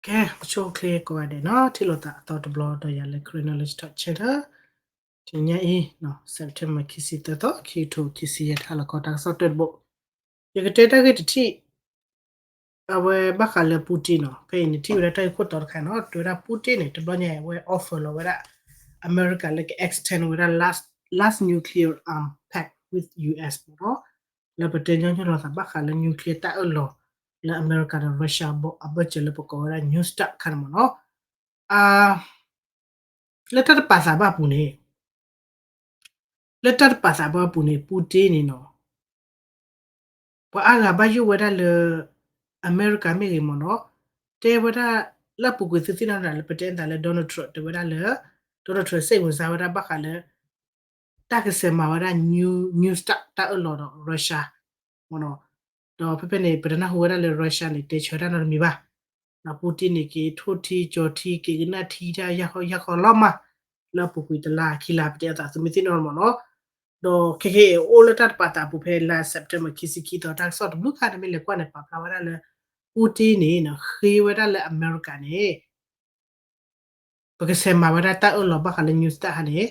ကဲ အိၣ်ဆူၣ်အိၣ်ချ့ကိးဂၤဒဲးနီၤ, ထံၣ်လိာ်သးအသီတဘျီဒီးယၤလၢ Karen Knowledge Talk Channel တနံၤညါအံၤ September ခံဆံသၢသီ ခံကထိခံဆံယဲၢ် တၢ်လီၢ်ကီတၢ်ကစီၣ်တၢၢ်တဘိ, ယကတဲတၢ်ဂ့ၢ်တထံၣ် အဝဲဘၣ်ဃးလၢ Putin နီၤ, ဖဲအံၤန့ၣ်ထံၣ်ဝဲဒၣ်တၢ်ဂ့ၢ်ခိၣ်တီတခါနီၤ, တဲဝဲဒၣ် Putin န့ၣ် တဘျီညါအံၤ အဝဲ offer လီၤဝဲဒၣ် အမဲရကၤလၢက extend ဝဲဒၣ် last last nuclear arm pact with U S မ့ၢ်နီၤ, လၢပတဲညီနုၢ်လိာ်သးဘၣ်ဃးလၢ nuclear တၢ်အၢၣ်လီၤ လၢအမဲရကၤဒီး Russia အဘၢၣ်စၢၤလၢပကိးဝဲဒၣ် New START အခါန့ၣ်မ့ၢ်နီၤ, လၢတၢ်တပာ်သးဘၣ်အပူၤန့ၣ် လၢတၢ်တပာ်သးဘၣ်အပူၤန့ၣ် Putin န့ၣ်နီၤ ပှၤအါဂၤဘၣ်ယိၣ်ဝဲဒၣ်လၢ အမဲရကၤမ့ၢ်ဂ့ၤမ့ၢ်နီၤ, တဲဝဲဒၣ်လၢအပူၤကွံာ်သုသ့ၣ်နီၣ်ဒၣ်လၢပတဲအသးလၢ Donald Trump တဲဝဲဒၣ်လၢ Donald Trump စိတ်ဝင်စားဝဲဒၣ်ဘၣ်ဃးလၢ တၢ်ကစဲးမၤဝဲဒၣ် New New START တၢ်အၢၣ်လီၤဒီး Russia မ့ၢ်နီၤ, ဒီးဖဲဖဲန့ၣ် ပတနၢ်ဟူဝဲဒၣ်လၢ Russia န့ၣ် တဲဆၢတၢ်နီတမံၤဘၣ်, ဒီး Putin န့ၣ် က့ၤထိၣ်ထံကၠီၤထံ က့ၤကနၣ်ထံတၢ်ယၢ်ဃီယၢ်ဃီလီၤမး, လၢအပူၤကွံာ်တလါခံလါပတဲအသးသုမ့ၢ်သ့ၣ်နီၣ်မ့ၢ်နီၤ, ဒီးခဲကဲအံၤအိၣ်လၢတၢ်တပာ်သးအပူၤဖဲလါ September ခံဆံခံသီ တၢ်ကစီၣ်တဘျုးခါန့ၣ်မ့ၢ်လဲၤကွၢ်န့ၣ် ပာ်ဖျါဝဲဒၣ်လၢ Putin န့ၣ် ဃ့ဝဲဒၣ်လၢအမဲရကၤန့ၣ် ပကစဲးမၤဝဲဒၣ်တၢ်အၢၣ်လီၤဘၣ်ဃးလၢ New START ဟါန့ၣ်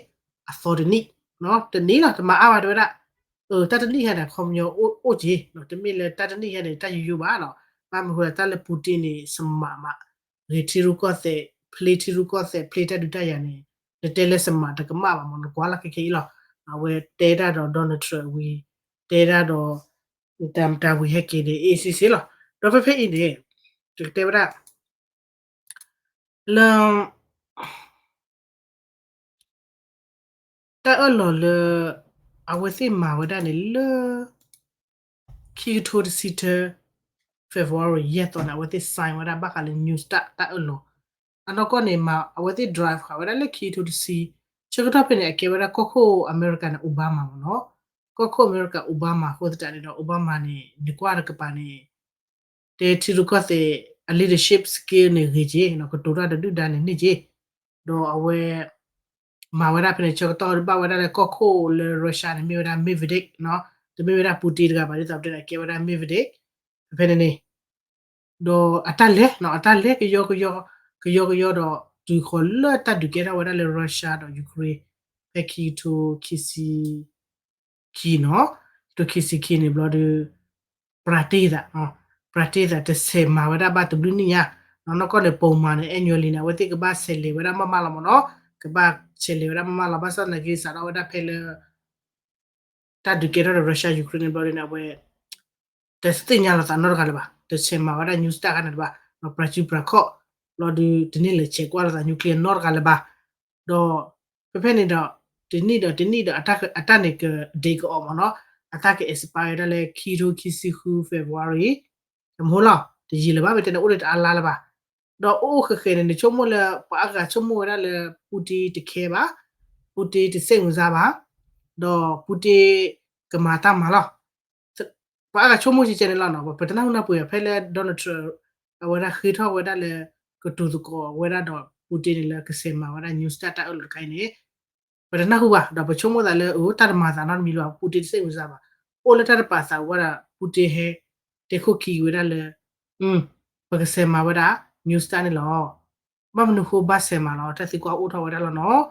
အသီတနံၣ်, တနံၣ်လီၤ တမၤအါဘၣ်တဲဝဲဒၣ်, တၢ်တနံၣ်ဟါန့ၣ် အခီပညီအိၣ်က့ၤ, တမ့ၢ်လၢတၢ်တနံၣ်ဟါန့ၣ် တၢ်ယိယိဘၣ်နီၤ, ဘၣ်မနုၤဃိလၢတၢ်လၢ Putin န့ၣ် စမးမး, ဂ့ၤထံရူၢ်ကီၢ်သဲး ဖျ့ထံရူၢ်ကီၢ်သဲး ဖျ့တၢ်ဒုးတၢ်ယၤန့ၣ် နတဲလၢစမးတကမၣ်ဘၣ်မ့ၢ် နကွၢ်လီၤခဲခဲအံၤလီၤ, အဝဲတဲတၢ်ဒီး Donald Trump ဝံၤ, တဲတၢ်ဒီး တၢ်မတၤဝံၤဟဲက့ၤန့ၣ် အ့ၣ်စ့ၣ်စ့ၣ်လီၤ, ဒီးဖဲဖဲအံၤန့ၣ် ယကတဲဝဲဒၣ် လၢ တၢ်အၢၣ်လီၤလၢ အဝဲသ့ၣ်မၤဝဲဒၣ်န့ၣ်လၢ ခံကထိတဆံတၢ February ယဲၢ်သီန့ၣ် အဝဲသ့ၣ် sign ဝဲဒၣ်ဘၣ်ဃးလၢ New START တၢ်အၢၣ်လီၤ, အနီၢ်ကီၢ်န့ၣ် မၤအဝဲသ့ၣ် drive ဃာ်ဝဲဒၣ်လၢခံကထိတဆံ, ဆၢကတီၢ်ဖဲန့ၣ် အကဲဝဲဒၣ်ကီၢ်ခိၣ်အမဲရကၤန့ၣ် Obama မ့ၢ်နီၤ, ကီၢ်ခိၣ်အမဲရကၤ Obama အဃိသတးန့ၣ်ဒီး Obama န့ၣ် နကွၢ်တကပၤန့ၣ် တဲထံရူၢ်ကီၢ်သဲး အ leadership skill န့ၣ်ဂ့ၤက့ၤ ကတိၤတၢ်တဒုၣ်ဒါန့ၣ်န့ၢ်က့ၤ, ဒီးအဝဲ မၤဝဲဒၣ်ဖဲန့ၣ် ဆၢကတီၢ်ဘၣ်ဝဲဒၣ်လၢကီၢ်ခိၣ်လၢ Russia န့ၣ် မ့ၢ်ဝဲဒၣ် Medvedev နီၤ, တမ့ၢ်ဝဲဒၣ် Putin တဂၤဘၣ် ဒ်သိးပတဲန့ၣ် ကဲဝဲဒၣ် Medvedev ဖဲဖဲန့ၣ်န့ၣ်, ဒီးအတၢ်လဲၤနီၤ အတၢ်လဲၤကယီကယီ ကယီကယီဒီး တုၤဃီၤလၢတၢ်ဒုးကဲထီၣ်ဝဲဒၣ်လၢ Russia ဒီး Ukraine ဖဲခံကထိခံဆံ ခံနီၤ, ခံကထိခံဆံခံန့ၣ်ဘျီဒီး ပျးတ့ၢ်သး, ပျးတ့ၢ်သး တဆဲးမၤဝဲဒၣ်ဘၣ်တဘျုးနံၣ်ညါ, နီၢ်နီၢ်ကီၢ်န့ၣ် ပိာ်မၤန့ၣ် annually န့ၣ် အဝဲသ့ၣ်ကဘၣ်ဆဲးလဲၤဝဲဒၣ်မးမးလီၤမ့ၢ်နီၤ, ကဘၣ်ဆဲးလဲၤဝဲဒၣ်မးမးလီၤ, ဘၣ်ဆၣ်သနာ်က့စးထီၣ်ဝဲဒၣ်ဖဲလၢ တၢ်ဒုးကဲထီၣ်ဒီး Russia Ukraine န့ၣ်ဘျီဒီးန့ၣ် အဝဲ တသ့ၣ်ညါလိာ်သးနီတဂၤလၢၤဘၣ်, တဆဲးမၤဝဲဒၣ် New START ခါန့ၣ်တဘၣ်, ပျးစုပျးခီၣ်, ဘျီဒီးတန့ၢ်လဲၤဆဲးကွၢ်လိာ်သး nuclear နီတဂၤလၢၤဘၣ်, ဒီး ဖဲဖဲန့ၣ်ဒီး တနံၣ်ဒီးတနံၣ်ဒီး အတၢ်န့ၣ်ကဒ့ကအီၤမ့ၢ်နီၤ, အတၢ်က expire ဒၣ်လၢခံကထိခံဆံဃု February တမဟိလီၤ, တယံာ်လၢၤဘၣ် မ့ၢ်တဲန့ၣ် အိၣ်လၢတအါလါလၢၤဘၣ်, ဒီးအိၣ်အိၣ်ဃဲးဃဲးန့ၣ် နဆိကမိၣ်လၢ ပှၤအါဂၤဆိကမိၣ်ဝဲဒၣ်လၢ Putin တခဲဘၣ်, Putin တစိတ်ဝင်စားဘၣ်, ဒီး Putin ကမၤတၢ်မၤလီၤ ပှၤအါဂၤဆိကမိၣ်ကဲကဲန့ၣ်လီၤနီၤ, ပတနၢ်ဟူနၢ်ပှ့ၤဘၣ် ဖဲလၢ Donald Trump အဝဲဒၣ်ဃ့ထီၣ်ဝဲဒၣ်လၢ ကတိၤသကိးဝဲဒၣ်ဒီး Putin န့ၣ်လၢကဆဲးမၤဝဲဒၣ် New START တၢ်အၢၣ်လီၤတခါအံၤန့ၣ်, ပတနၢ်ဟူဘၣ် ဒီးပဆိကမိၣ်သးလၢ အိၣ်တၢ်တမၤသးနီတမံၤလၢၤဘၣ်, Putin တစိတ်ဝင်စားဘၣ်, အိၣ်လၢတၢ်တပာ်သးဝဲဒၣ် Putin ဟဲ တဲခိၣ်ခံဝဲဒၣ်လၢ ပကဆဲးမၤဝဲဒၣ် New START န့ၣ်လီၤ. ဘၣ်မနုၤဃိဘၣ်ဆဲးမၤလီၤ တၢ်သံကွၢ်အိၣ်ထီၣ်ဝဲဒၣ်လီၤနီၤ.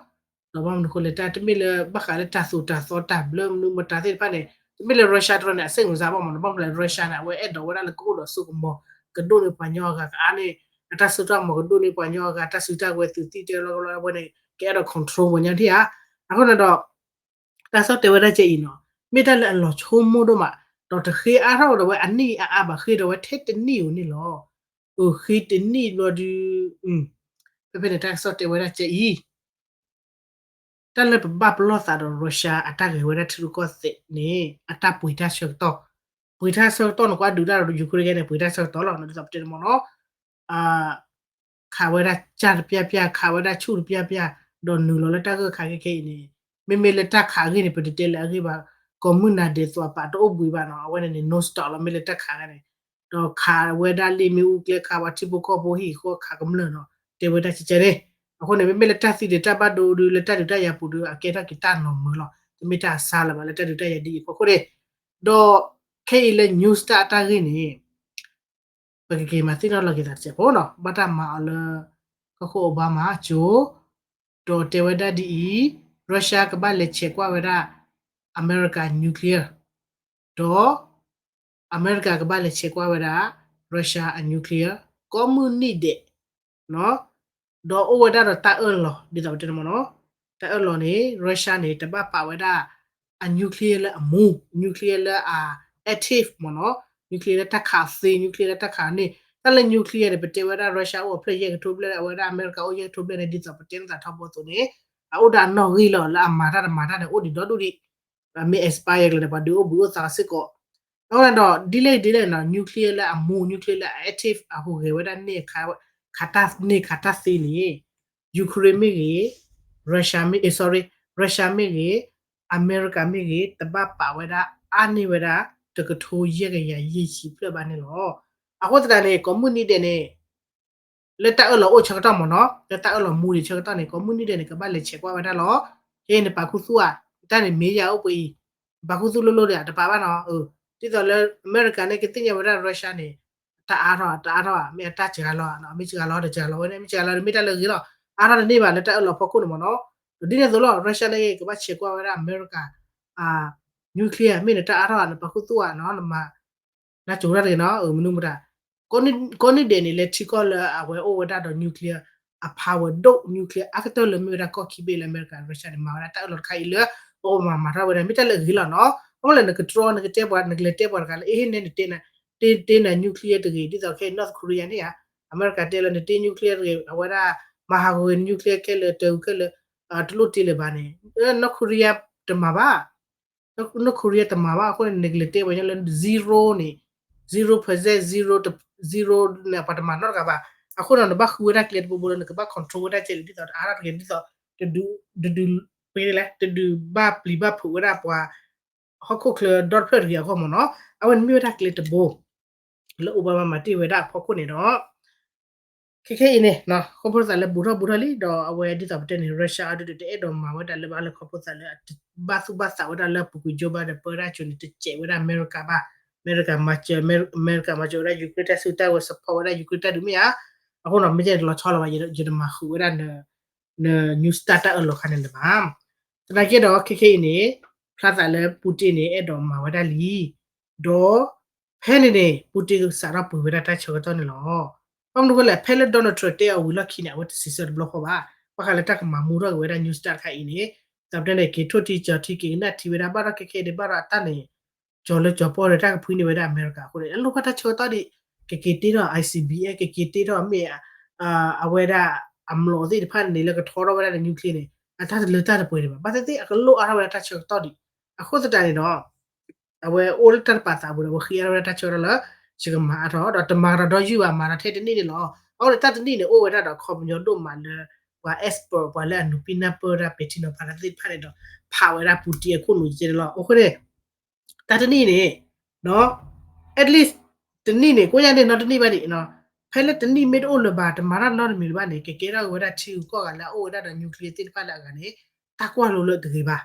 ဒီးဘၣ်မနုၤဃိလဲၣ် တၢ်တမ့ၢ်လၢဘၣ်ဃးလၢတၢ်သိၣ်တၢ်သီတၢ်ဘျၢမနုၤမတၤသ့ၣ်တဖၣ်န့ၣ် တမ့ၢ်လၢ Russia တရီန့ၣ် အစိတ်ဝင်စားဘၣ်မးနီၤ. ဘၣ်မနုၤလဲၣ် Russia န့ၣ် အဝဲအဲၣ်ဒိးဝဲဒၣ်လၢကအိၣ်ဒီးစိကမီၤ ကဒိၣ်န့ၢ်ပှၤညီအဂၤကအါန့ၢ် အတၢ်စိတၢ်ကမီၤ ကဒိၣ်န့ၢ်ပှၤညီအဂၤ တၢ်စုတၢ်ဝဲၤ သုးသံတဲလီၤကလီ အဝဲန့ၣ် ကအဲၣ်ဒိး control ပှၤညီထံဧါ. အဃိန့ၣ်ဒီး တၢ်ကစီၣ်တဲဝဲဒၣ်ကဲအံၤနီၤ, မ့ၢ်တၢ်လၢအလီၤဆိကမိၣ်ဒိၣ်မး, ဒီးတဃ့အါထီၣ်ဒီးဝဲအနံၣ်အါအါဘၣ် ဃ့ဒီးဝဲထဲတနံၣ်ဧိၤန့ၣ်လီၤ. အဃ့တနံၣ်ဘျီဒုး ဖဲဖဲန့ၣ် တၢ်ကစီၣ်တဲဝဲဒၣ်ကဲအံၤ တၢ်လၢပဘၣ်ပလီၢ်သးဒီး Russia အတၢ်ဂဲၤဝဲဒၣ်ထံရူၢ်ကီၢ်သဲးန့ၣ် အတၢ်ပှ့ၤတၢ်ဆၢကတီၢ်, ပှ့ၤတၢ်ဆၢကတီၢ်န့ၣ် ကွၢ်ဒုးတၢ်ဒီး Ukraine န့ၣ် ပှ့ၤတၢ်ဆၢကတီၢ်လီၤ. ဒ်သိးပတဲန့ၣ်မးနီၤ ခးဝဲဒၣ်ကၢ်တပျၢ်ပျၢ် ခးဝဲဒၣ်ဆူၣ်တပျၢ်ပျၢ် ဒီးနုာ်လီၤလၢတၢ်ဂၢၢ်ခးခဲခဲအံၤန့ၣ်, မ့မ့ၢ်လၢတၢ်ခးအဂ့ၢ်န့ၣ် ပတတဲလၢအဂ့ၢ်ဘၣ်, ကိးမုၢ်နၤဒဲးသွးပာ်တအိၣ်ဘှံးဘၣ်နီၤ. အဝဲန့ၣ်န့ၣ် no stop လီၤ မ့ၢ်လၢတၢ်ခးဂ့ၢ်န့ၣ်, ဒီးခးဝဲဒၣ်လံာ်မ့ၣ်အူကျဲ ခးပှၤထံဖိကီၢ်ဖိဟံၣ်ဃီခးကမျၢၢ်နီၤ. တဲဝဲဒၣ်ကဲကဲန့ၣ်, အဃိန့ၣ် မ့မ့ၢ်လၢတၢ်သံဒံးတၢ်ဘၣ်ဒိဒုး လၢတၢ်ဒုးတၢ်ယၤပူၤဒုး အကဲထီၣ်က့ၤတၢ်နီၤမုာ်လီၤ. တမ့ၢ်တၢ်အဆါလၢၤဘၣ် လၢတၢ်ဒုးတၢ်ယၤဒ်အံၤအဖီခိၣ်န့ၣ်, ဒီးခဲအံၤလၢ New START အတၢ်ဂ့ၢ်န့ၣ် ပကက့ၤမၤသ့ၣ်နီၣ်လီၤက့ၤသးတစဲးဖိနီၤ, ဘၣ်တၢ်မၤအီၤလၢ ကီၢ်ခိၣ်အိၣ်ဘါမၤကၠိ, ဒီးတဲဝဲဒၣ်ဒ်အံၤ, Russia ကဘၣ်လဲၤဆဲးကွၢ်ဝဲဒၣ် အမဲရကၤ nuclear, ဒီး အမဲရကၤကဘၣ်လဲၤဆဲးကွၢ်ဝဲဒၣ် Russia အ nuclear ကိးမုၢ်နံၤဒဲး ဒီးအိၣ်ဝဲဒၣ်ဒီးတၢ်အၢၣ်လီၤ ဒ်သိးပတဲန့ၣ်မ့ၢ်နီၤ, တၢ်အၢၣ်လီၤန့ၣ် Russia န့ၣ် တဘၣ်ပာ်ဝဲဒၣ် အ nuclear လၢအမူ, nuclear လၢအ active မ့ၢ်နီၤ, nuclear လၢတၢ်ခးသ့ nuclear လၢတၢ်ခးန့ၣ်, တၢ်လၢ nuclear န့ၣ် ပတဲဝဲဒၣ် Russia အိၣ်အဖျၢၣ်ယဲၢ်ကထိဘျဲၣ် အဝဲဒၣ်အမဲရကၤအိၣ်ယဲၢ်ကထိဘျဲၣ်န့ၣ် ဒ်သိးပတဲနသးထီဘိအသိးန့ၣ်, အအိၣ်ဒီးအနီၣ်ဂံၢ်လီၤ လၢအမၤတၢ်တမၤတၢ်န့ၣ် အိၣ်ဒံးဒီဒူၣ်ဒံး, မ့ၢ် expire ကျၢၤန့ၣ် ပှၤဒုးအိၣ်ဘှံးအိၣ်သါစ့ၢ်ကီး, အဃိဒီး ဒ်လဲၣ်ဒ်လဲၣ်နီၤ nuclear လၢအမူ nuclear လၢအ active အဟူးဂဲၤဝဲဒၣ်န့ၣ် ခးတၢ်န့ၢ်ခးတၢ်သ့န့ၣ် Ukraine မ့ၢ်ဂ့ၤ, Russia မ့ၢ် sorry, Russia မ့ၢ်ဂ့ၤ, အမဲရကၤမ့ၢ်ဂ့ၤ တဘၣ်ပာ်ဝဲဒၣ် အါန့ၢ်ဝဲဒၣ် တကထိယဲၢ်ကယၤယဲၢ်ဆံဖျၢၣ်ဘၣ်န့ၣ်လီၤ. အဃိသတးန့ၣ် ကိးမုၢ်နံၤဒဲးန့ၣ် လၢတၢ်အၢၣ်လီၤအိၣ်ဆၢကတီၢ်မ့ၢ်နီၤ, လၢတၢ်အၢၣ်လီၤမူဒံးဆၢကတီၢ်န့ၣ် ကိးမုၢ်နံၤဒဲးန့ၣ် ကဘၣ်လဲၤဆဲးကွၢ်ဝဲဒၣ်လီၤ. ဟဲနပာ်ခူသူၣ်ဧါ, တၢ်န့ၣ်မ့ၢ်ယၤအိၣ်ပှဲၤအံၤ, ပာ်ခူသူၣ်လိၣ်လိၣ်ဒီး တပာ်ဘၣ်နီၤ, ဒ်သိးလၢအမဲရကၤန့ၣ် ကသ့ၣ်ညါဝဲဒၣ် Russia န့ၣ် တၢ်အါထီၣ် တအါထီၣ်ဘၣ်, မ့ၢ်အတၢ်စှၤလီၤ, မ့ၢ်စှၤလီၤဒီးစှၤလီၤဝဲန့ၣ် မ့ၢ်စှၤလီၤဒီးမ့ၢ်တၢ်လၢအဂ့ၤလီၤ, အါထီၣ်တန့ၢ်ဘၣ်လၢတၢ်အၢၣ်လီၤဖီခိၣ်န့ၣ်မ့ၢ်နီၤ, ဒီးဒ်န့ၣ်အသိးလီၤ Russia န့ၣ် ကဘၣ်ဆဲးကွၢ်ဝဲဒၣ်အမဲရကၤ nuclear မ့ၢ်နတၢ်အါထီၣ်ဧါ နပာ်ခူသူၣ်ဧါနီၤ, နမၤ နကၠိတၢ်တဂ့ၤနီၤ, မနုၤမတၤ, ကိးနံၣ်ဒဲးန့ၣ် လဲၤထံကီၢ်လၢအဝဲအိၣ်ဝဲဒၣ်ဒီး nuclear အ power ဒိၣ် nuclear အါကတၢၢ်လၢမ့ၢ်ဝဲဒၣ်ကီၢ်ခံဘ့ၣ်လၢအမဲရကၤ Russia န့ၣ် မၤဝဲဒၣ်တၢ်အၢၣ်လီၤတခါအံၤလၢ ပအိၣ်မၤမၤထီၣ်ဝဲဒၣ် မ့ၢ်တၢ်လၢအဂ့ၤလီၤနီၤ, အဃိလၢနကတြီ နကတဲပှၤ နကလဲၤတဲပှၤတဂၤလၢ အဟ့ၣ်နဲနတဲန တ့န nuclear တဂ့ၤ ဒ်သိးခဲအံၤ North Korea န့ၣ်ဧါ, အမဲရကၤတဲလၢနတ့ nuclear တဂ့ၤ အဝဲဒၣ် မၤဟးဂီၤဝဲ nuclear ခဲလၢာ် တၢ်အူခဲလၢာ် တလိၣ်တ့လၢၤဘၣ်န့ၣ် North Korea တမၤဘၣ် North Korea တမၤဘၣ် အဃိန့ၣ် နကလဲၤတဲပှၤညီလၢ zero န့ၣ် zero percent zero zero န့ၣ် ပှၤတမၤနီတဂၤဘၣ်, အဃိဒီးနဘၣ်ဃုဝဲဒၣ်ကျဲတဘိဘိလၢနကဘၣ် control ဝဲဒၣ်ကဲလံ ဒ်သိးတအါထီၣ်တဂ့ၤ ဒ်သိး တဒုး တဒုး ပ့လဲၣ် တဒုးဘၣ်ပျံၤဘၣ်ဖုးဝဲဒၣ်ပှၤ ဟီၣ်ခိၣ်ချၢဒီတဖျၢၣ်တဂ့ၤအဂီၢ်မ့ၢ်နီၤ, အဝဲန့ၣ်မ့ၢ်ဝဲဒၣ်ကျဲတဘိ လၢအိၣ်ဘၣ်မၤမၤတ့ၢ်ဝဲဒၣ်အဖီခိၣ်န့ၣ်ဒီး ခဲခဲအံၤန့ၣ် ခီဖျိသးလၢဘူးထီၣ်ဘူးထီၣ်လံ ဒီးအဝဲဒ်သိးပတဲန့ၣ် Russia အဒုးတအဲၣ်ဒိးမၤဝဲဒၣ်လၢဘၣ်လၢခီဖျိသးလၢ ဘၣ်သူၣ်ဘၣ်သးဝဲဒၣ်လၢအပူၤကွံာ် Joe Biden ပၢတၢ်ကၠိန့ၣ် တစဲးဝဲဒၣ်အမဲရကၤဘၣ်, အမဲရကၤမၤစၢၤ အမဲရကၤမၤစၢၤဝဲဒၣ် Ukraine တၢ်စုတၢ်ဝဲ support ဝဲဒၣ် Ukraine တၢ်ဒုးမ့ၢ်ဧါ, အဃိန့ၣ် မ့ၢ်ကဲတလီၤဆီလီၤဘၣ် ယတမၤဃုာ်ဝဲဒၣ် န New Start တၢ်အၢၣ်လီၤခါန့ၣ်လၢၤဘၣ်. သနာ်က့ဒီး ခဲခဲအံၤန့ၣ် ဖျါသးလၢ Putin န့ၣ် အဲၣ်ဒိးမၤဝဲဒၣ်လံ, ဒီး ဖဲန့ၣ်န့ၣ် Putin ကစးထီၣ်ပှ့ၤဝဲဒၣ်တၢ်ဆၢကတီၢ်န့ၣ်လီၤ. ဘၣ်မနုၤဃိလဲၣ် ဖဲလၢ Donald Trump တဲအီၤဝံၤလီၢ်ခံန့ၣ် အဝဲတစံးဆၢတဘျီဃီဘၣ်. ဘၣ်ဃးလၢတၢ်ကမၤမူထီၣ်က့ၤဝဲဒၣ် New Start တခါအံၤန့ၣ် သးပတဲန့ၣ် က့ၤထိၣ်ထံကၠီၤထံ က့ၤကနၣ်ထံဝဲဒၣ် ဘၣ်ဒီးခဲခဲအံၤန့ၣ် ဘၣ်ဒီးအတၢ်န့ၣ် ကၠီၤလၢကၠီၤပီၢ်ဒီးတၢ်ကဖှံန့ၢ်ဝဲဒၣ်အမဲရကၤအဃိန့ၣ် အလိၣ်ဘၣ်တၢ်ဆၢကတီၢ်ဒံး ကက့ၤတ့ထီၣ် ICBM ကက့ၤတ့ထီၣ်မ့ၢ် အဝဲဒၣ်အမျိာ်သ့ၣ်တဖၣ်န့ၣ် လၢကထီထီၣ်ဝဲဒၣ်ဒီး nuclear န့ၣ် အတၢ်တလၢတၢ်တပှဲၤဒံးဘၣ်. ဘၣ်သ့ၣ်သ့ၣ် အကလိၣ်အါထီၣ်ဝဲဒၣ်တၢ်ဆၢကတီၢ်ဒံး. အဃိသတးန့ၣ်ဒီး အဝဲအိၣ်လၢတၢ်တပာ်သးပူၤဒီး အဝဲဃ့အါထီၣ်ဝဲဒၣ်တၢ်ဆၢကတီၢ်လၢ ယကမၤအါထီၣ် ဒီးတမၤဒီးဒီယုၢ်ဘၣ် မၤဒီးထဲတနံၣ်န့ၣ်လီၤ. အဃိန့ၣ် တၢ်တနံၣ်န့ၣ် အိၣ်ဝဲဒၣ်ဒီးခီပညီဒိၣ်မးလၢ ပှၤ expert ပှၤလၢအနုာ်ပံနၢ်ပၢၢ်တၢ်ပဲာ်ထံနီၤဖးတၢ်သ့ၣ်တဖၣ်န့ၣ်ဒီး ဖးဝဲဒၣ် Putin အခိၣ်နူာ်ကဲန့ၣ်လီၤ. အဃိန့ၣ် တၢ်တနံၣ်န့ၣ် at least တနံၣ်န့ၣ် ကိးညါန့ၣ် နီတနံၣ်ဘၣ်ဒံး ဖဲလၢတနံၣ်မ့ၢ်တအိၣ်လၢၤဘၣ် တမၤတၢ်နီတမံၤလၢၤဘၣ်န့ၣ် ကကဲထီၣ်က့ၤဝဲဒၣ်ထံဂုၤကီၢ်ဂၤလၢအအိၣ်ဝဲဒၣ်ဒီး nuclear သ့ၣ်တဖၣ်လၢအဂၤန့ၣ် တၢ်ကွၢ်လိလၢတဂ့ၤဘၣ်.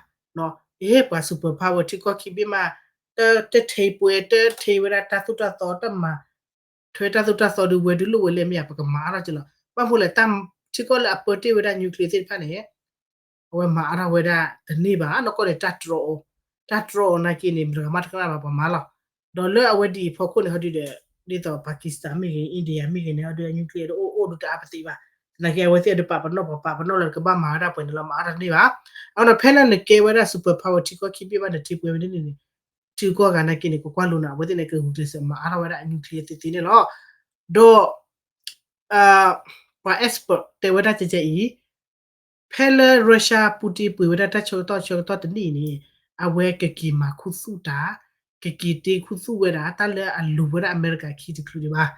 အဟ့ၣ်ပှၤ super power ထံကီၢ်ခံဘ့ၣ်မး တ တထံပှဲၤ တထံဝဲဒၣ်တၢ်သိၣ်တၢ်သီ တမၤထွဲတၢ်သိၣ်တၢ်သီဒုးဝဲဒုးလိၣ်ဝဲလဲၣ်မ့ၢ်ဧါ ပကမၤအါထီၣ်က့ၤလီၤ. ဘၣ်မနုၤလဲၣ် တၢ်ထံကီၢ်လၢအပၢတ့ၢ်ဝဲဒၣ် nuclear သ့ၣ်တဖၣ်န့ၣ် အဝဲမၤအါထီၣ်ဝဲဒၣ်တန့ၢ်ဘၣ် နီၢ်ကီၢ်န့ၣ် တၢ်တြီအီၤ တၢ်တြီအီၤနာ်က့န့ၣ် မတၤတဂၤမးတကနၣ်ဘၣ်ပှၤမၤလီၤ. ဒီးလၢအဝဲဒ်အံၤအဖီခိၣ်န့ၣ် ဟီဒုဒီး ဒ်သိး Pakistan မ့ၢ်ဂ့ၤ India မ့ၢ်ဂ့ၤန့ၣ် ဟီဒု nuclear တအိၣ်အိၣ်ဒုတအါပသ့ဘၣ်. သနာ်က့အဝဲသ့ၣ်တပာ်ပနီၣ်ပှၤပာ်ပနီၣ်လၢကဘၣ်မၤဝဲဒၣ်ပှဲၤန့ၣ်လီၤ မၤအါထီၣ်တန့ၢ်ဘၣ်. အဃိဒီးဖဲလၢနကဲဝဲဒၣ် super power ထံကီၢ်ခံဘ့ၣ်ဘၣ် နထံပှဲၤဝဲဒ်န့ၣ်န့ၣ် ထံကီၢ်ဂၤနာ်က့န့ၣ် ကကွၢ်လိန့ၣ် အဝဲသ့ၣ်န့ၣ် ကဂုာ်ကျဲးစၢးမၤအါထီၣ်ဝဲဒၣ် nuclear သ့သ့န့ၣ်လီၤ. ဒီး ပှၤ expert တဲဝဲဒၣ်ကဲကဲအံၤ ဖဲလၢ Russia Putin ပှ့ၤဝဲဒၣ်တၢ်ဆၢကတီၢ်ဆၢကတီၢ်တနံၣ်အံၤန့ၣ် အဝဲကက့ၤမၤခူသူၣ်တၢ် ကက့ၤတ့ခူသူၣ်ဝဲဒၣ် တၢ်လၢအလူၤဝဲဒၣ်အမဲရကၤခံတချုးဒံးဘၣ်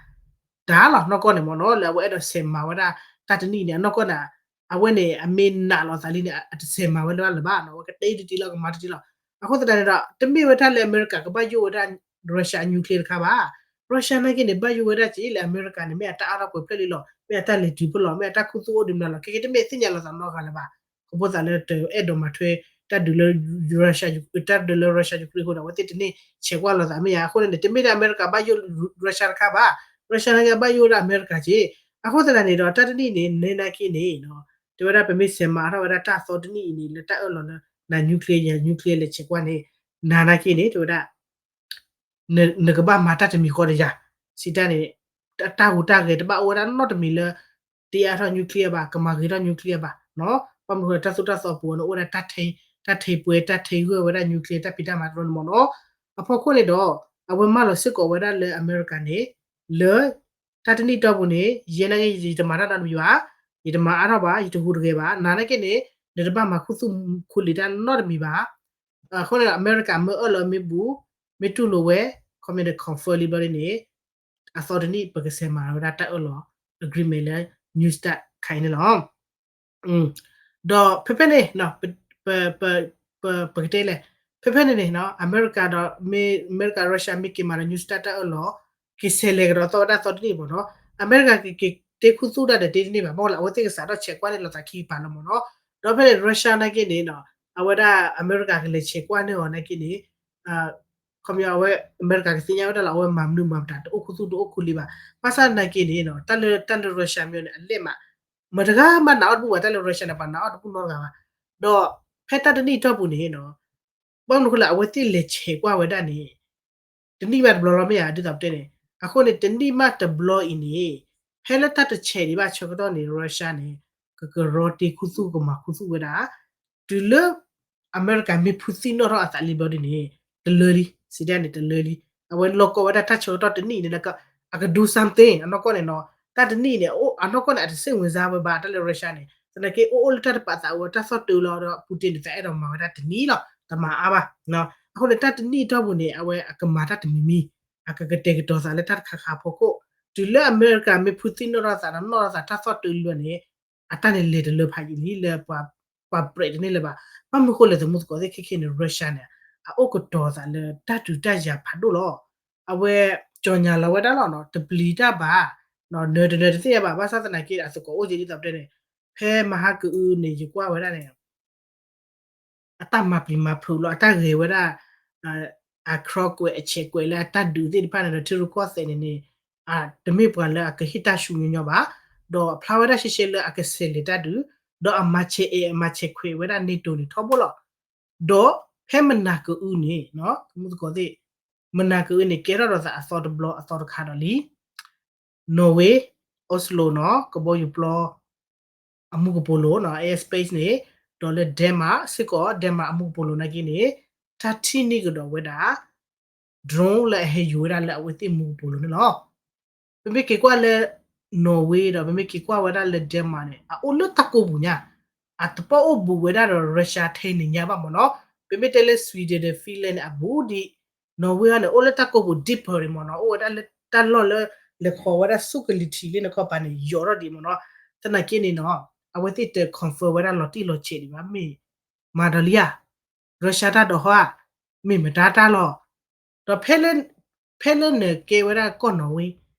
တၢ်လီၤ နီၢ်ကီၢ်န့ၣ်မ့ၢ်နီၤ လၢအဝဲအဲၣ်ဒိးဆဲးမၤဝဲဒၣ်တၢ်တနံၣ်န့ၣ် အနီၢ်ကီၢ်န့ၣ် အဝဲန့ၣ် အမ့ၢ်နာ်လီၤသးလံန့ၣ် အတဆဲးမၤဝဲလၢၤဘၣ်လၢၤဘၣ်နီၤ အဝဲကတဲတ့ၢ်တ့ၢ်လီၤ ကမၤတ့ၢ်တ့ၢ်လီၤ. အဃိသတးန့ၣ်ဒီး တမ့ၢ်ဝဲဒၣ်လၢအမဲရကၤကဘၣ်ယိၣ်ဝဲဒၣ် Russia အ nuclear တခါဘၣ်. Russia နာ်က့န့ၣ် ဘၣ်ယိၣ်ဝဲဒၣ်က့လၢအမဲရကၤန့ၣ် မ့ၢ်အတၢ်အါထီၣ်ပှဲၤဖျၢၣ်လံလီၤ မ့ၢ်အတၢ်လဲၤတုၤဖဲလီၤ မ့ၢ်အတၢ်ခူသူၣ်အိၣ်ဒံးမနုၤလီၤ ခဲကဲတမ့ၢ်သ့ၣ်ညါလီၤသးနီတဂၤလၢၤဘၣ်. ခီဖျိသးလၢတအဲၣ်ဒိးမၤထွဲတၢ်ဒုးလၢ Russia တၢ်ဒုးလၢ Russia Ukraine အဃိဒီး အဝဲသ့ၣ်တန့ၢ်ဆဲးကွၢ်လီၤသးမ့ၢ်ဧါ. အဃိန့ၣ်န့ၣ် တမ့ၢ်လၢအမဲရကၤဘၣ်ယိၣ် Russia တခါဘၣ်. Russia နာ်က့အဘၣ်ယိၣ်ဝဲဒၣ်အမဲရကၤက့ၢ်. အဃိသတးန့ၣ်ဒီး တၢ်တနံၣ်န့ၣ် နဲနာ်က့န့ၣ် တဲဝဲဒၣ်ပမ့ၢ်ဆဲးမၤထီၣ်ဝဲဒၣ်တၢ်အသီတနံၣ်အံၤန့ၣ် လၢတၢ်အၢၣ်လီၤလၢ န nuclear ယ nuclear လဲၤဆဲးကွၢ်န့ၣ် နနာ်က့န့ၣ် တဲဝဲဒၣ် နကဘၣ်မၤတၢ်တမံၤဃီတယၤ, စံးတၢ်န့ၣ် တၢ်ဟူးတၢ်ဂဲၤတဘၣ်အိၣ်ဝဲဒၣ်နီတမံၤလၢ တအါထီၣ် nuclear ဘၣ်, ကမၤဂ့ၤထီၣ် nuclear ဘၣ်နီၤ. ဘၣ်မနုၤဃိလၢတၢ်သိၣ်တၢ်သီပူၤန့ၣ် အိၣ်ဝဲဒၣ် တၢ်ထံပှဲၤ တၢ်ထံဂၢၢ်ဝဲဒၣ် nuclear တၢ်ဖံးတၢ်မၤတရီန့ၣ်မ့ၢ်နီၤ. အဖီခိၣ်န့ၣ်ဒီး အဝဲမၢလီၤစ့ၢ်ကီးဝဲဒၣ်လၢအမဲရကၤန့ၣ် လၢ တၢ်တနံၣ်တီၢ်ပူၤန့ၣ် ယဲနာ်က့ ယတမၤတၢ်နီတမံၤဘၣ်, ယတမၤအါထီၣ်ဘၣ်, ယတဟူးတဂဲၤဘၣ်, နၤနာ်က့န့ၣ် နတဘၣ်မၤခူသူၣ်ခူလံာ်တၢ်နီတမံၤဘၣ်. အဃိန့ၣ် အမဲရကၤမ့ၢ်အၢၣ်လီၤမ့ၢ်ဘူး မ့ၢ်တူၢ်လိာ်ဝဲ ခီမ့ၢ်ဒီး confirm လံဘျီဒ်န့ၣ် အသီတနံၣ်ပကဆဲးမၤဝဲဒၣ်တၢ်အၢၣ်လီၤ agreement လၢ New START ခါအံၤန့ၣ်လီၤ. ဒီးဖဲဖဲန့ၣ် ပကတဲလဲၣ်, ဖဲဖဲန့ၣ်န့ၣ် အမဲရကၤဒီး အမဲရကၤ Russia မ့ၢ်က့ၤမၤဒီး New START တၢ်အၢၣ်လီၤ ကဆဲးလဲၤကဒီးသီဝဲဒၣ်သီတနံၣ်မ့ၢ်နီၤ. အမဲရကၤက့ၤက့ၤတ့ခူသူၣ်တၢ်ဒီးတ့တန့ၢ်ဘၣ်, ဘၣ်လၢအဝဲသ့ၣ်ကစးထီၣ်ဆဲးကွၢ်န့ၢ်လိာ်သးခံကပၤလီၤမ့ၢ်နီၤ. ဒီးဖဲန့ၣ် Russia နာ်က့န့ၣ် အဝဲဒၣ်အမဲရကၤကလဲၤဆဲးကွၢ်န့ၢ်အီၤနာ်က့န့ၣ် ခီပညီအဝဲ အမဲရကၤကသ့ၣ်ညါဝဲဒၣ်လီၤ အဝဲမၤမနုၤမၤပတၢ် တအိၣ်ခူသူၣ်တအိၣ်ခူလံာ်ဘၣ်. ဘၣ်ဆၣ်နာ်က့န့ၣ် တၢ်လၢ တၢ်လၢ Russia မ့ၢ်န့ၣ် အလဲၣ်မး မတဂၤမးနာ်အီၣ်တဘူၣ်ဘၣ် တၢ်လၢ Russia န့ၣ် ပှၤနာ်အီၣ်တဘူၣ်နီတဂၤဘၣ်. ဒီးဖဲတၢ်တနံၣ်တီၢ်ပူၤန့ၣ် ဘၣ်မနုၤဃိလၢအဝဲသ့ၣ်လဲၤဆဲးကွၢ်ဝဲဒၣ်န့ၣ် တနံၣ်ဘၣ်တဘျီလီၤမ့ၢ်ဧါ ဒ်သိးပတဲန့ၣ်. အဃိန့ၣ် တနံၣ်မးတဘျီအံၤန့ၣ် ဖဲလၢတၢ်တဆဲးဒံးဘၣ်ဆၢကတီၢ်န့ၣ် Russia န့ၣ် ကကရီတ့ခူသူၣ်ကမၤခူသူၣ်ဝဲဒၣ် တုၤလၢ အမဲရကၤမ့ၢ်ဖုသံၣ်နီၣ်ထီၣ်အသးလံဘျီဒ်န့ၣ် တလၢလံ, စံးဒ်န့ၣ် တလၢလံ. အဝဲလီၤကီဝဲဒၣ်တၢ်ဆၢကတီၢ်တနံၣ်အံၤန့ၣ် အက do something အနီၢ်ကီၢ်န့ၣ်နီၤ. တၢ်တနံၣ်အံၤန့ၣ် အနီၢ်ကီၢ်န့ၣ် အတစိတ်ဝင်စားဝဲဘၣ် တၢ်လၢ Russia န့ၣ် သနာ်က့ အိၣ်အိၣ်လၢတၢ်တပာ်သးဝဲ တၢ်သီၣ်တုၤလီၤဒီး Putin န့ၣ် သးအဲၣ်ဒိးမၤဝဲဒၣ်တနံၤလီၤ တမၤအါဘၣ်. အဃိန့ၣ် တၢ်တနံၣ်အတီၢ်ပူၤန့ၣ် အဝဲအကမၤတၢ်တမံၤမံၤ အကကတဲာ်ကတီၤသးလၢတၢ်တခါခါအဖီခိၣ် တုၤလၢအမဲရကၤမ့ၢ်ဖုသံၣ်နီၣ်ထီၣ်သးဒီးနီၣ်ထီၣ်သးတၢ်သီၣ်တုၤလၢန့ၣ် အတၢ်န့ၣ်လဲၤတလၢဖးယံာ်လံလၢ ပှၤပြဲးတန့ၢ်လၢၤဘၣ်. ဘၣ်မနုၤဃိလဲၣ် သမူသကိးသ့ၣ်ခဲခဲန့ၣ် Russia န့ၣ် အအိၣ်ကတီၤသးလၢတၢ်ဒုးတၢ်ယၤဖးဒိၣ်လီၤ. အဝဲ ကြေညာ လီၤဝဲဒၣ်လီၤနီၤ တပျံၤတၢ်ဘၣ်, နၢၤတနၢၤတသ့ၣ်ညါဘၣ် ဘၣ်ဆၣ်သနာ်က့ အသကိးအိၣ်က့ၤဒ်သိးပတဲန့ၣ် ဖဲမဟါကအုန့ၣ် ယကွၢ်ဝဲဒၣ်န့ၣ် အတၢ်မၤပျံၤမၤဖုးလီၤ အတၢ်ဂဲၤဝဲဒၣ် အခြိကွဲးအဆဲးကွဲးလၢအတၢ်ဒုးသ့ၣ်တဖၣ်န့ၣ်ဒီး ထံရူၢ်ကီၢ်သဲးန့ၣ်န့ၣ် တမ့ၢ်ပှၤလၢအကဟ့ၣ်တၢ်ဆူညီညီဘၣ်, ဒီးအဖျါဝဲဒၣ်ရှဲရှဲလၢအကဆဲးလဲၤတၢ်ဒုး, ဒီးအမၤဆဲးအဲၣ်အမၤဆဲးခွဲးဝဲဒၣ် NATO န့ၣ်ထီဘိလီၤ. ဒီးဖဲမနၤကအုန့ၣ် သမူသကိးသ့ၣ် မနၤကအုန့ၣ် ကဲထီၣ်ဒီးသးအသီတဘျီအသီတခါဒီးလံ Norway, Oslo နီၤ ကဘီယူၤပျီ အမူကပိာ်လိၤနီၤ airspace န့ၣ်, ဒီးလၢ Denmark စ့ၢ်ကီး Denmark အမူကပိာ်လိၤနာ်က့န့ၣ် တၢ်ထံၣ်န့ၢ်ကဒီးဝဲဒၣ် drone လၢအဟဲယူၤဝဲဒၣ်လၢအဝဲသ့ၣ်မူကပိာ်လိၤန့ၣ်လီၤ. ပမ့ၢ်က့ၤကွၢ်လၢ Norway ဒီး ပမ့ၢ်က့ၤကွၢ်ဝဲဒၣ်လၢ Denmark န့ၣ် အအိၣ်လၢတၢ်ကိးပူၤညါ, အတပီၣ်အိၣ်ဘူးဝဲဒၣ်ဒီး Russia ထဲန့ၣ်ညါဘၣ်မ့ၢ်နီၤ. ပမ့ၢ်တဲလၢ Sweden ဒီး Finland န့ၣ် အဘူးဒံး, Norway န့ၣ် အိၣ်လၢတၢ်ကိးပူၤ deeper န့ၣ်မ့ၢ်နီၤ, အိၣ်ဝဲဒၣ်လၢတၢ်လီၢ်လၢ လဲၤခီဝဲဒၣ်ဆူကလံၤထံးလၢနခီပၤန့ၣ် ယိာ်ထီၣ်ဒံးမ့ၢ်နီၤ. သနာ်က့န့ၣ်နီၤ အဝဲသ့ၣ်တ confirm ဝဲဒၣ်လီၤတံၢ်လီၤဆဲးဒံးဘၣ် မ့ၢ်မၤဒီးလံဧါ Russia တၢ်ဒီးဟီဧါ, မ့ၢ်မတၤတၢ်လီၤ. ဒီးဖဲလၢ ဖဲလၢနကဲဝဲဒၣ်ကီၢ် Norway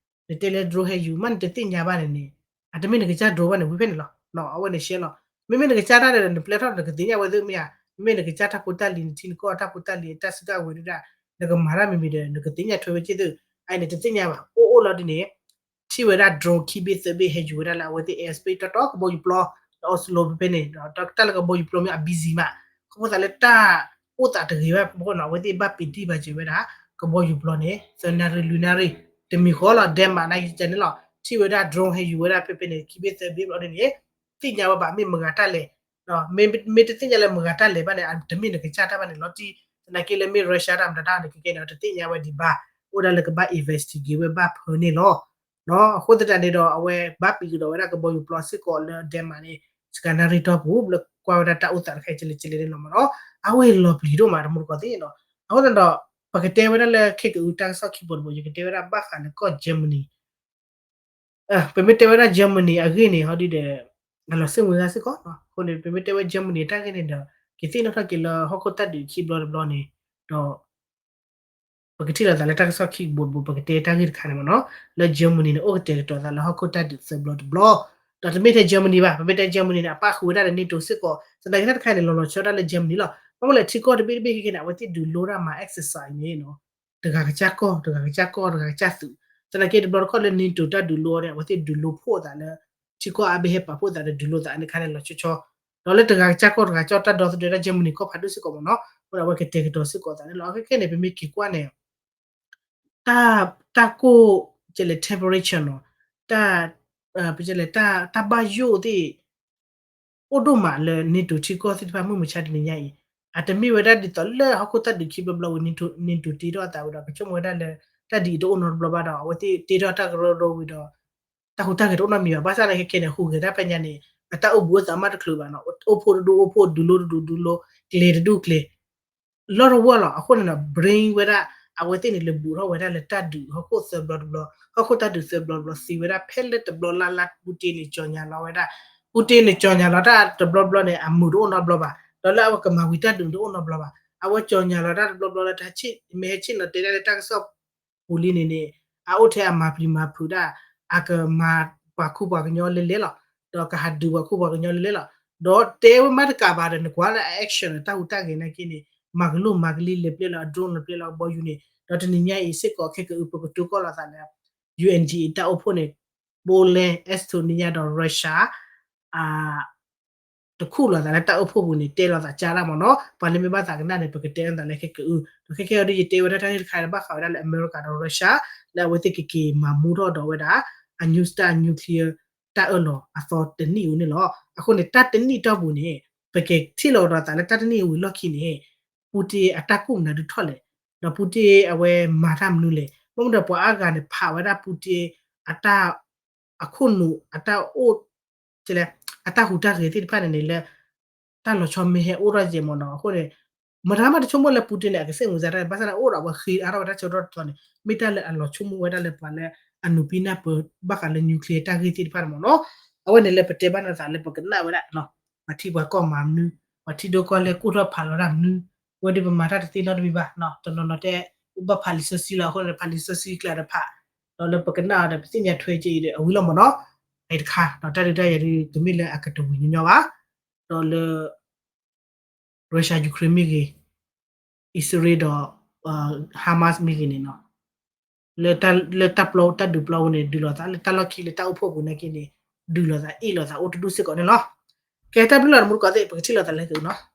နတဲလၢ drone ဟဲယူၤ မ့ၢ်နတသ့ၣ်ညါဘၣ်န့ၣ်န့ၣ် အတမ့ၢ်နကစၢ် drone ဘၣ်န့ၣ် ဝံၤဖဲန့ၣ်လီၤ. အဝဲန့ၣ်ရှဲလီၤ. မ့မ့ၢ်နကစၢ်တၢ်ဒီး နပျဲထီၣ်ဒီးနကသ့ၣ်ညါဝဲသ့ၣ်မ့ၢ်ဧါ, မ့မ့ၢ်နကစၢ်တၢ်ဖိတၢ်လံၤ နထံနကီၢ်တၢ်ဖိတၢ်လံၤ တၢ်စုကဝဲၤဒၣ် နကမၤတၢ်မံၤမံၤဒီး နကသ့ၣ်ညါထွဲဝဲက့ၢ်သု, အအံၤန့ၣ် တသ့ၣ်ညါဘၣ် အိၣ်အိၣ်လီၤဒ်န့ၣ် ထံၣ်ဝဲဒၣ် drone ခံဘ့ၣ်သၢဘ့ၣ်ဟဲယူၤဝဲဒၣ်လၢအဝဲသ့ၣ် airspace တီတီကဘီယူၤပျီ လၢ Oslo ဖဲဖဲန့ၣ် ဒီးတၢ်လၢကဘီယူၤပျီမ့ၢ်အ busy မး ခီဖျိသးလၢတၢ်အိၣ်သးတဂ့ၤဘၣ်ဖဲဖဲန့ၣ် အဝဲသ့ၣ်ဘၣ်ပံၤတံၢ်ဘၣ်စၢၤဝဲဒၣ် ကဘီယူၤပျီန့ၣ် သၢနၣ်ရံၣ်လွံၢ်နၣ်ရံၣ် တမံၤဃီလီၤ. Denmark နာ်က့န့ၣ်လီၤ ထံၣ်ဝဲဒၣ် drone ဟဲယူၤဝဲဒၣ်ဖဲဖဲန့ၣ် ခံဘ့ၣ်သၢဘ့ၣ်ဘျီဒ်န့ၣ် သ့ၣ်ညါဝဲဘၣ် မ့ၢ်မဂၤတၢ်လဲၤ မ့ၢ်တသ့ၣ်ညါလၢမဂၤတၢ်လဲၤဘၣ်န့ၣ် တမ့ၢ်နကစၢ်တၢ်ဘၣ်န့ၣ် လီၤတံၢ် သနာ်က့လၢမ့ၢ် Russia တၢ်မတၤတၢ်န့ၣ် ကကဲန့ၣ် တသ့ၣ်ညါဝဲဒံးဘၣ် အိၣ်ဒၣ်လၢကဘၣ် investigate ဝဲဘၣ်ဖဲန့ၣ်လီၤ. အဃိသတးန့ၣ်ဒီး အဝဲဘၣ်ပံၤကဒီးဝဲဒၣ်ကဘီယူၤပျီစ့ၢ်ကီးလၢ Denmark န့ၣ် စကၤနၣ်ရံၣ်တီၢ်ပူၤ လၢကွၢ်ဝဲဒၣ်တၢ်အိၣ်သးတခါအံၤ ကလဲၤကလဲၤန့ၣ်လီၤမ့ၢ်နီၤ. အဝဲအံၤလီၤပျံၤဒိၣ်မး တမူတကိးသ့ၣ်နီၤ. အဃိသတးဒီး ပကတဲဝဲဒၣ်လၢခဲကအုတၢ်ကစီၣ်ခံဘိတဘိ ယကတဲဝဲဒၣ်ဘၣ်ဃးလၢကီၢ် Germany ပမ့ၢ်တဲဝဲဒၣ် Germany အဂ့ၢ်န့ၣ် ဟီဒ်ဒီး အလီၤစ့ၢ်မုၢ်ဂၢ်စ့ၢ်ကီးနီၤ. အဃိန့ၣ် ပမ့ၢ်တဲဝဲ Germany အတၢ်ဂ့ၢ်န့ၣ်ဒီး ကသ့ၣ်နီၣ်ထီၣ်က့ၤလၢဟီၣ်ခိၣ်တၢ်ဒုးခံဘျီတဘျီန့ၣ် ဒီး ပကထံၣ်လိာ်သးလၢတၢ်ကစီၣ်ခံဘိတဘိ ပကတဲတၢ်ဂ့ၢ်တခါန့ၣ်မ့ၢ်နီၤ. လၢ Germany န့ၣ် အိၣ်ကတဲာ်ကတီၤသးလၢဟီၣ်ခိၣ်တၢ်ဒုးသၢဘျီတဘျီ, ဒီးတမ့ၢ်ထဲ Germany ဘၣ်. ပမ့ၢ်တဲ Germany န့ၣ် အပၣ်ဃုာ်ဝဲဒၣ်လၢ NATO စ့ၢ်ကီး, သနာ်က့တၢ်တခါန့ၣ် လီၤလီၤဆီဒၣ်လၢ Germany လီၤ. ဘၣ်မနုၤလဲၣ် ထံကီၢ်တဘ့ၣ်တဘ့ၣ်ခဲခဲန့ၣ် အဝဲသ့ၣ်ဒုးလိတၢ်မၤ exercise န့ၣ် တဂၤကစၢ်ကီၢ် တဂၤကစၢ်ကီၢ် တဂၤကစၢ်သုး, သနာ်က့တဘျီတခီၣ်လၢ NATO တၢ်ဒုးလိအီၤန့ၣ် အဝဲသ့ၣ်ဒုးလိဖှိၣ်အသးလၢ ထံကီၢ်အါဘ့ၣ်ဟဲပာ်ဖှိၣ်သးဒီးဒုးလိသးန့ၣ်ခါန့ၣ်လီၤဆီဆီ ဒီးလၢတဂၤကစၢ်ကီၢ်တဂၤကီၢ်တၢ်ဒီသဒၢတၢ် Germany ကီၢ်ဖးဒိၣ်စ့ၢ်ကီးမ့ၢ်နီၤ အဃိဒီးအဝဲကတဲာ်ကတီၤစ့ၢ်ကီးသးန့ၣ်လီၤ. အခဲခဲန့ၣ် ပမ့ၢ်က့ၤကွၢ်န့ၣ် တၢ်ကိၢ် ကဲလဲၣ် temperature နီၤ တၢ် ပကဲလဲၣ် တၢ်ဘၣ်ယိၣ်သ့ၣ် အိၣ်ဒိၣ်မးလၢ NATO ထံကီၢ်သ့ၣ်တဖၣ်မုၢ်မဆါတနံၤညါအံၤ အတမ့ၢ်ဝဲဒၣ်ဒ်သိးလၢဟီၣ်ခိၣ်တၢ်ဒုးခံဘျီဘျီဝံၤ NATO တ့ထီၣ်အသးဝံၤဒီး ကဆိကမိၣ်ဝဲဒၣ်လၢ တၢ်ဒုးအံၤတအိၣ်နီတဘျီဘၣ်ဒီး အဝဲသ့ၣ်တ့ထီၣ်တၢ်ကရၢကရိဝံၤဒီး တၢ်ဟူးတၢ်ဂဲၤတအိၣ်နီတမံၤဘၣ်. ဘၣ်ဆၣ်သနာ်က့ခဲခဲန့ၣ် ဟူးဂဲၤတၢ်ဖဲညါန့ၣ် အတၢ်အိၣ်ဘူးအိၣ်သးမးတချုးဘၣ်နီၤ အိၣ်ဖှိၣ်တဒူၣ်အိၣ်ဖှိၣ် ဒုးလိတဒူၣ်ဒုးလိ ကျဲၤတဒူၣ်ကျဲၤ လီၢ်တဝီၢ်လီၤ. အဃိန့ၣ်ဒီး bring ဝဲဒၣ် အဝဲသ့ၣ်န့ၣ် လဲၤဘူးထီၣ်ဝဲဒၣ်လၢတၢ်ဒုးဟီၣ်ခိၣ်သၢဘျီတဘျီ ဟီၣ်ခိၣ်တၢ်ဒုးသၢဘျီတဘျီသ့ဝဲဒၣ် ဖဲလၢတဘျီလၢ်လၢ် Putin န့ၣ် ကြေညာလီၤဝဲဒၣ် Putin န့ၣ် ကြေညာလီၤတၢ်တဘျီဘျီန့ၣ် အမုာ်တအိၣ်နီတဘျီဘၣ် ဒီးလၢအဝဲကမၤဝံၤတၢ်ဒုးန့ၣ်တအိၣ်နီတဘျီဘၣ်. အဝဲ ကြေညာလီၤတၢ်တဘျီဘျီလၢ မ့ၢ်ဟဲဆ့ၣ်နီၤတဲဒၣ်လၢတၢ်ကစီၣ်ပူၤလံန့ၣ်န့ၣ် အအိၣ်ထဲအမၤပျံၤမၤဖုးဒၣ် အကမၤပှၤခူပှၤကညီလဲၤလဲၤလီၤ ဒီးကဟးဒုးပှၤခူပှၤကညီလဲၤလဲၤလီၤ. ဒီးတဲဝဲမးတကးဘၣ်ဒီး နကွၢ်လၢအ action တၢ်ဟူးတၢ်ဂဲၤနာ်က့န့ၣ် မၤကလိမၤကလံလဲၤပျဲလီၤအ drone လဲၤပျဲလီၤအဘီယူၤန့ၣ် ဒီးတနံၤညါအံၤစ့ၢ်ကီးခဲကအု ပကတိၤကီၣ်လိာ်သးလၢ UNGA တၢ်အိၣ်ဖှိၣ်န့ၣ် Poland, Estonia ဒီး Russia တခူၣ်လိာ်သးလၢတၢ်အိၣ်ဖှိၣ်ပူၤန့ၣ် တဲလိာ်သးကၢ်ဒၣ်မ့ၢ်နီၤ ပှၤလၢမ့ၢ်ဘၣ်သးကနၣ်န့ၣ် ပကတဲလိာ်သးလၢခဲကအု ဒီးခဲခဲအံၤဒီး ယတဲဝဲဒၣ်တၢ်ဂ့ၢ်တခါဒီး ဘၣ်ဃးဝဲဒၣ်လၢ America ဒီး Russia လၢအဝဲသ့ၣ်ကက့ၤမၤမူထီၣ်ဒီးဝဲဒၣ် အ new start nuclear တၢ်အၢၣ်လီၤအသီတနံၣ်ဧိၤန့ၣ်လီၤ. အဃိန့ၣ် တၢ်တနံၣ်တီၢ်ပူၤန့ၣ် ပကထံၣ်လိာ်ကဒီးသးလၢတၢ်တနံၣ်အဝံၤလီၢ်ခံန့ၣ် Putin အတၢ်ကူၣ်မနုၤဒုးထီၣ်လဲၣ်, ဒီး Putin အဝဲမၤတၢ်မနုၤလဲၣ်, ဘၣ်မနုၤဒီးပှၤအါဂၤန့ၣ် ဖးဝဲဒၣ် Putin အတၢ် အခိၣ်နူာ် အတၢ်အိၣ် အတၢ်ဟူးတၢ်ဂဲၤသ့ၣ်တဖၣ်န့ၣ်န့ၣ်လၢ တၢ်လီၤဆီမ့ၢ်ဟဲအိၣ်ထီၣ်ကဲမ့ၢ်နီၤ, အဃိန့ၣ် မတၤမးတဆိကမိၣ်လၢ Putin န့ၣ် အကစဲၣ်မုာ်စါတၢ်န့ၣ် ဘၣ်ဆၣ်န့ၣ် အိၣ်ဒီးအဝဲဃ့အါထီၣ်ဝဲတၢ်ဆၢကတီၢ်တသီန့ၣ် မ့ၢ်တၢ်လၢအလီၤဆိကမိၣ်ဝဲဒၣ်လၢပှၤလၢအနုာ်ပံနၢ်ပၢၢ်ဘၣ်ဃးလၢ nuclear တၢ်ဂ့ၢ်သ့ၣ်တဖၣ်န့ၣ်မ့ၢ်နီၤ, အဝဲန့ၣ်လၢပတဲဘၣ်နသးလၢပကနၣ်ဝဲဒၣ် ပှၤထံပှၤကီၢ်မၤမနုၤ, ပှၤထံဒိၣ်ကီၢ်လဲၢ်ကိၢ်ထီၣ်ဖးလီၤတၢ်မနုၤ, ဝဲဒၣ်ပမၤတၢ်တသ့နီတမံၤဘၣ်, တနီၤနီၤတဲ ဘၣ်ဖးလံာ်စီဆှံလီၤ, အဃိန့ၣ် ဖးလံာ်စီဆှံကျါဒီးဖး, ဒီးလၢပကနၣ်အီၤဒီး ပသ့ၣ်ညါထွဲက့ၤအံၤဒီး အဝံၤလီၤမ့ၢ်နီၤ, အံၤတခါ ဒီးတၢ်ဒုးတၢ်ယၤဒုး တမ့ၢ်လၢအကတဝံၤညီညီဘၣ်, ဒီးလၢ Russia Ukraine မ့ၢ်ဂ့ၤ, အံၣ်စရ့လးဒီး Hamas မ့ၢ်ဂ့ၤန့ၣ်နီၤ, လၢတၢ်ပျီ တၢ်ဒုးပျီပူၤန့ၣ် ဒုးလိာ်သးလၢတၢ်လီၢ်ခံလၢတၢ်အိၣ်ဖှိၣ်ပူၤနာ်က့န့ၣ် ဒုးလိာ်သးအ့ၣ်လိာ်သးအိၣ်တဒူၣ်စ့ၢ်ကီးန့ၣ်လီၤ. ကဲတၢ်ဘျုးလီၤ တမူတကိးသ့ၣ် ပကထံၣ်လိာ်သးလၢကနီၤ.